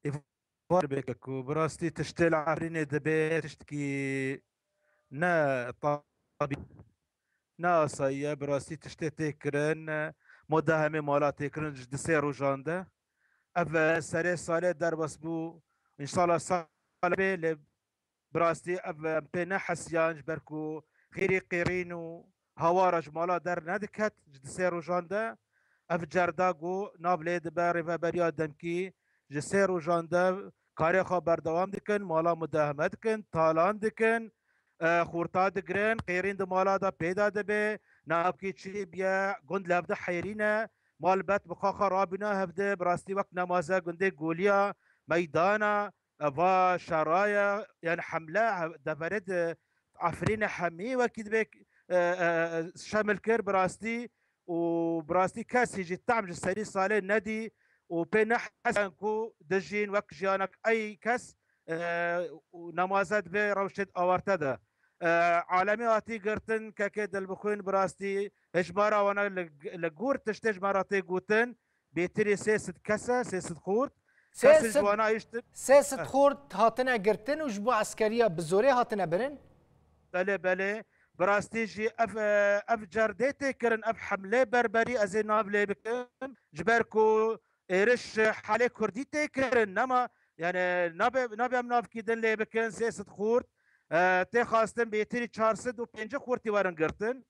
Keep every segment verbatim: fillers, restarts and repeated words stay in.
Îfade bike ku bi rastî tiştê li Efrînê dibe tiştkî ne tabî, ne asayî ye. Bi rastî tiştê tê kirin, modahemê mala tê kirin ji di sê rojan de. Ev, e, serê salê derbas bû. Înşallah sal bê, lê bi rastî ev, e, em pê nehesiyan ji ber ku xêrî qêrîn û hawara ji mala dernediket ji di sê rojan de. Ev cerda ku nav lê dibe rêveberiya demkî ji sê rojan de karê xwe berdewam dikin, mala mudaheme dikin, talan dikin, e, xurta digirin, qêrîn di mala de pêda dibe, navkî çî biye, gund li hevdi heyrîne, malbet bi xwe xwe rabîne hevdi, bi rastî wek nemaze gundê Goliya, meydana, e, va şeraya, yani hemle, he-, deverê di Efrînê hemî wekî dibê, e, e, e, şemil kir bi rastî û bi rastî kesî jî tam ji serî salê nedî û pê nehesen ku dijîn wek jiyanek ey kes, e, û nemaze di vê rewşê di awarte de. E, alemê hatî girtin, kekê dilbixwîn bi rastî hejmara wana li, li gor tiştê ji me re tê gotin, bêtirî sê sed kes e, sê sed xort. Kesên ji wana hiştin. Sê sed xort hatine girtin û ji bo eskeriya bi zorê hatine birin? Belê, belê. Bi rastî jî ev, e, ev cerdê tê kirin, ev hemlê berberî ez ê nav lê bikim. Ji ber ku êriş, e, halê kurdî tê kirin, nema, yani, nabe, nabe em navkî din lê bikin, sê sed xort, e, tê xwestin bêtirî çar sed û pêncî xortî werin girtin.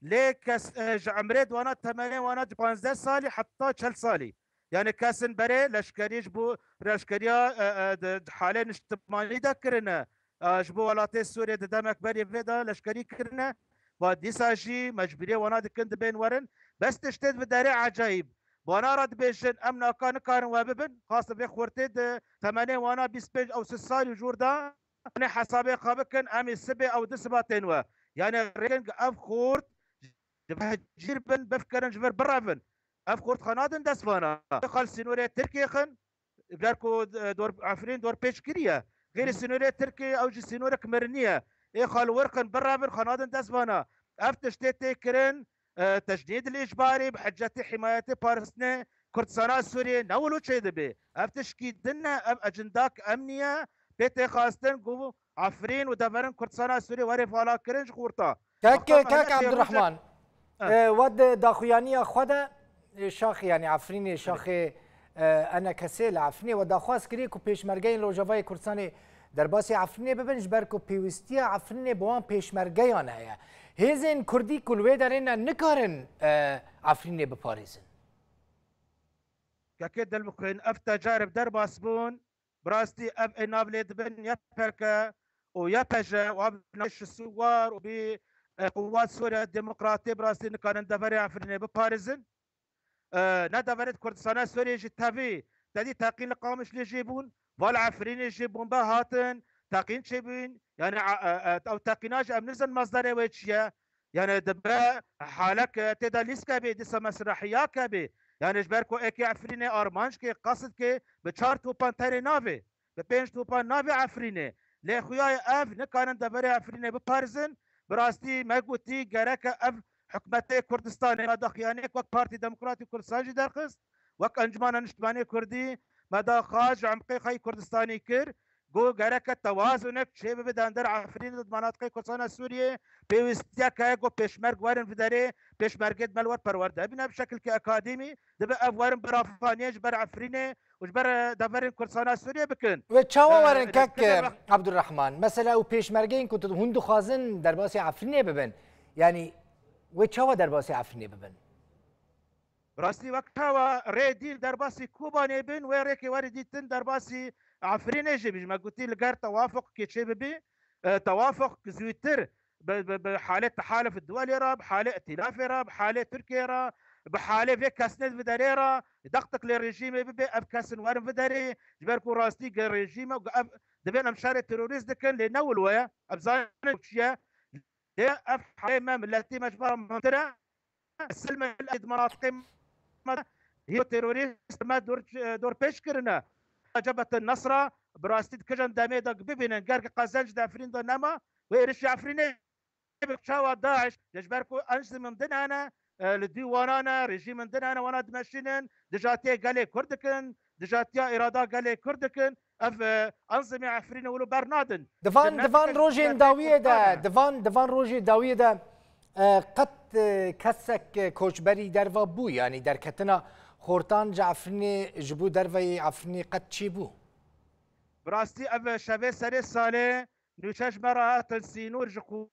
Lê kes, e, ji emrê di wana temenê wana di panzdeh salî heta çel salî. Yani kesin berê leşkerî ji bo leşkeriya, e, e, di, di halê niştimanî de kirine. E, ji bo welatê Sûriyê di demek berê vê de leşkerî kirine. Va dîsa jî mecbûriyê wana dikin dibên werin. Bes tiştê di derê ecayîb. Wana re dibêjin, em naka nikarin we bibin. Xas vê xortê di temenê wana bîst pênc ew sî salî jûr de. Em ê hesabê xwe bikin, em ê sibê ew di siba tên we. Yani rêkin ev xort ji vir cîr bin, bifkirin ji vir birevin. Ev xort xwe nadin dest vana. Xal sînorê Tirkiyê xin, ber ku, e, dor, Efrîn dorpêç kiriye. Xêrê sînorê Tirkiyê ew jî sînorek mirinî ye. Ê xal wir xin birevin, xwe nadin dest vana. Ev tiştê tê kirin, e, tecnîd li îcbarî bi hecetê himayetê parastinê Kurdistana Sûriyê ne wilo çêdibe. Ev tişkî din e, ev ecindak emnî ye. Pê tê xwestin ku Efrîn û deverin Kurdistana Sûriyê were vala kirin ji xorta. Kek, Wexta me kek hene tê Abdurrahman, roja- e, we di daxuyaniya xwe de, e, şaxê, yani Efrînê, şaxê, e, E N K S li Efrînê we daxwaz kiriye ku pêşmergeyên Rojavayê Kurdistanê derbasî Efrînê bibin, ji ber ku pêwîstiya Efrînê bi wan pêşmergeyan heye. Hêzên Kurdî ku li wê derê ne nikarin, e, Efrînê biparêzin. Kekê dilbixwîn, ev tecarib derbas bûn. Bi rastî ev ê nav lê dibin Y P G û Y P J û ev navê şisûwar û bî, e, Quwat Sûriya Demokratê bi rastî nikarin deverê Efrînê biparêzin. E, ne deverê di Kurdistana Sûriyê jî tevî, te dî teqîn li Qamişlê jî bûn, va li Efrînê jî bombe hatin, teqîn çêbûn. Yani, e, e, e, ew teqîna jî em nizin mazderê wê çi ye. Yani dibe halek, e, tê de lîske bê, dîsa mesrehiyake bê. Yani ji ber ku êkê Efrînê armanc kê, qesid kê, bi çar topan terê navê, bi pênc topan navê Efrînê. Lê xuya ye ev nikarin deverê Efrînê biparizin. Bi rastî me gotî gereke ev hikûmetê Kurdistanê, me daxuyaniyek wek Partî Demokratî Kurdistan jî derxist, wek Encûmena Niştimanê Kurdî me daxwaz ji emqê xwe yî Kurdistanî kir. Got gereke tewazunek çêbibe di hender Efrînê de, di menatiqê Kurdistana Sûriyê pêwîstiyek heye ku pêşmerg werin vê derê, pêşmergê di me li wer perwerde bîne bi şekilkê akademî, dibe ev werin beravaniyê ji ber Efrînê û ji ber, e, deverên Kurdistana Sûriyê bikin. Wê çawa, e, werin kek, e, Abdurrahman? Mesela ew pêşmergeyên ku tu, hûn dixwazin derbasî Efrînê bibin, yanî wê çawa derbasî Efrînê bibin? Rastî wek çawa rê dî derbasî Kobanê bin, wê rêkê werî dîtin derbasî Efrînê jî bijî. Me gotî li ger tewafuqkê çê bibî, e, tewafuq zûtir bi, bi, bi halê tehaluf duwelê re, bi halê îtîlafê re, bi halê Tirkiyê re, bi halê vê kesnê di vê derê re, deqtik lê rejîmê bibe, ev kesin werin vê derê, ji ber ku rastî ge rejîm e, ev dibên em şerê terorîst dikin, lê ne wilo ye, ev zanin çi ye. Lê ev halê me, miletî me ji ber mehimtir e. Silme di menatiqê me de hîro terorîst me dor, dorpêç kirine. Cebete Nesra bi rastî di kijan demê de bibînin, ger ki qezenc di Efrîn de nema, wê êrişî Efrînê bi çawa DAIŞ, ji ber ku enzimin din hene, e, li dî wana ne, rejîmin din hene, wana dimeşînin, dijatiye gelê Kurd dikin, dijatiya îrada gelê Kurd dikin, ev, e, enzimê Efrînê wilo bernadin. Di van, di van rojên dawiyê de, di van, di van rojê dawiyê de, e, qet, e, kesek, e, koçberî derva bû, yanî derketina xortan ji Efrînê, ji bo derveyê Efrînê qet çêbû? Bi rastî ev şevê serê salê nûçe ji me re hatin sînor ji xwe.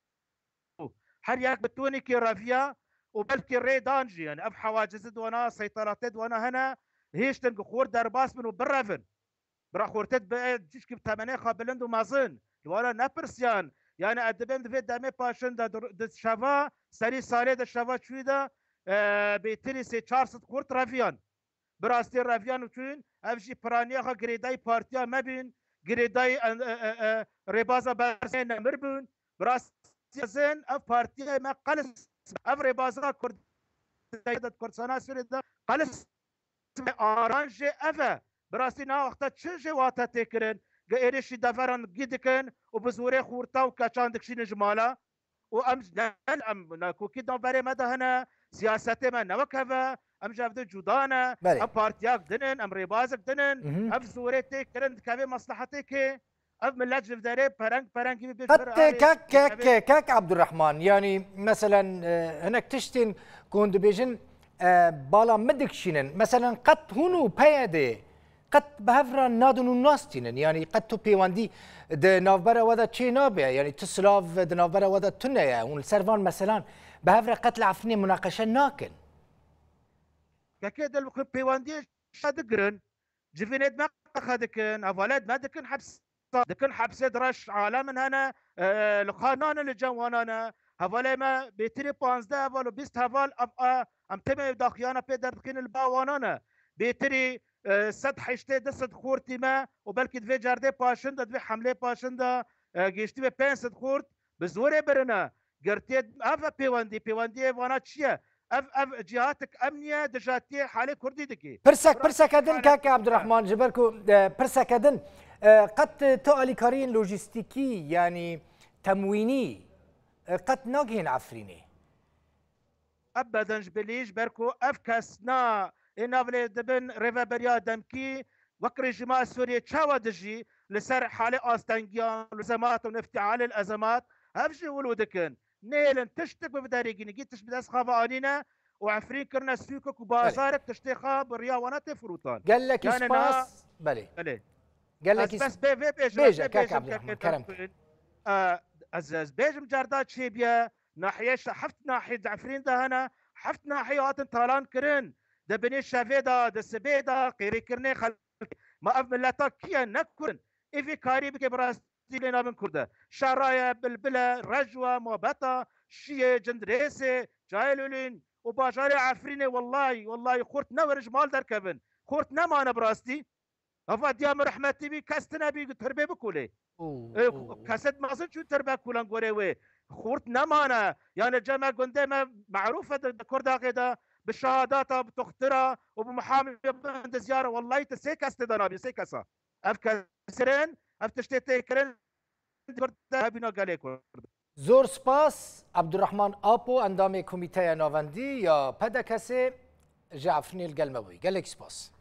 Her yek bi tonekê reviya û belkî rê dan jî, yani ev hewacizî di wana, seyteratê di wana hene, hêştin ku xort derbas bin û birevin. Bira xortê dibe cîşkî bi temenê xwe bilind û mezin. Li wana nepirsiyan. Yani ez dibêm di vê demê paşin de di, di şeva, serî salê de şeva çûyî de, e, bêtirî sê çar sed xort reviyan. Bi rastî reviyan û çûn, ev jî piraniya xwe girêdayî partiya me bîn, girêdayî, e, e, e, e, rêbaza berzê nemir bûn. Bi rastî zin ev partiyê me qelis, ev rêbaza Kurd-, Kurdistana Sûriyê de qelis aranjê ev e. Bi rastî na wexta çi jê wate tê kirin, gi êrişî deveran gî dikin û bi zorê xorta û keçan dikişînin ji mala. Û em ne, em nakokî navberê me de hene, siyasetê me ne wek hev e, em ji hev de cuda ne, Belê. Em partiyak din in, em rêbazek din in, Mhm. Ev zorê tê kirin dikeve meslehetê kê, ev millet ji derê pereng perengî bi Qet kek, kek, kek Abdurrahman, yani meselen, e, hinek tiştên ku hûn dibêjin, e, bala min dikişînin. Meselen qet hûn û P Y D qet bi hev re nadin û nastînin. Yanî qet tu pêwendî di navbera we de çê nabe. Yanî tu silav di navbera we de tune ye. Hûn li ser van meselan bi hev re qet li Efrînê munaqeşe nakin. Kekê dil xwe pêwendiyê şe digirin. Civînê me qexe dikin, hevalê me dikin heps, dikin hepsê di reş alemin hene, e, li xwe nane li cem wanan e. Hevalê me bêtirî panzdeh heval û bîst heval ev, e, em têmê daxiyana pê derdixînin li ba wanan e. Bêtirî, e, sed heştê du sed xortî me û belkî di vê cerdê paşin de, di vê hemlê paşin de, e, gêştî be pênc sed xort bi zorê birine. Girtiyê ev e pêwendî, pêwendiyê vana çi ye? Ev, ev cihatek emnî ye, dijatiyê halê Kurdî dikî. Pirsek, pirseke din kek Abdurrahman, ji ber ku, e, pirseke din, e, qet tu alîkariyên lojîstîkî, yanî temwînî, e, qet nagihên Efrînê? Ebeden ji bilî, ji ber ku ev kes na ê nav lê dibin rêveberiya demkî, wek rejîma Sûriyê çawa dijî li ser halê astengiyan, li zemat û iftialê li ezemat, ev jî wilo dikin. Nêlin tiştik bi derê gînigî tişt bi dest xwe ve anîne û Efrîn kirine sûkek û bazarek tiştê xwe bi riya wana tê firotan. Gelekî Yani spas. niha Belê. Belê. Gelekî Ez bes bê vê bêjim, Bêje, ez bê kek bêjim, Abdurrahman, kek kerem kir. Abdurrahman. E, ez, ez bêjim cerda çêbiye, nahiyê şe-, heft nahiyê di Efrîn de hene, heft nahiyê hatin talan kirin. Di binê şevê de, di sibê de, qêrîkirinê xelk. Ma ev mileta kî ye? Ne Kurd in. Ê vê karî bike bi rastî lê nabin Kurd e. Şera ye, bilbil e, rejwa, mabeta, şiyê, cindirêsê, cayê lûlîn û bajarê Efrînê, wellahî, wellahî, xort ne werin ji mal derkevin. Xort nemane bi rastî. Ava diya min rehmetî bî, kes tune bî, tirbê bikulê. Oo, E, oo, oo. Keset mezin çû tirbe kulan gorê wê. Xurt nemane. Yani cem me gundê me merûf e di, di Kurdaxê de bi şehadata, bi toxtira û bi muhamî, bi endizyara. Wellahî tu sê kes tê de nabî, sê kesa. Ev kes kirin, ev tiştê tê kirin, Kurd de hebîna gelê Kurd. Zor spas, Abdurrahman Apo, endamê Komîteya Navendî ya P D K S'ê ji Efrînê li gel me bûyî. Gelek spas.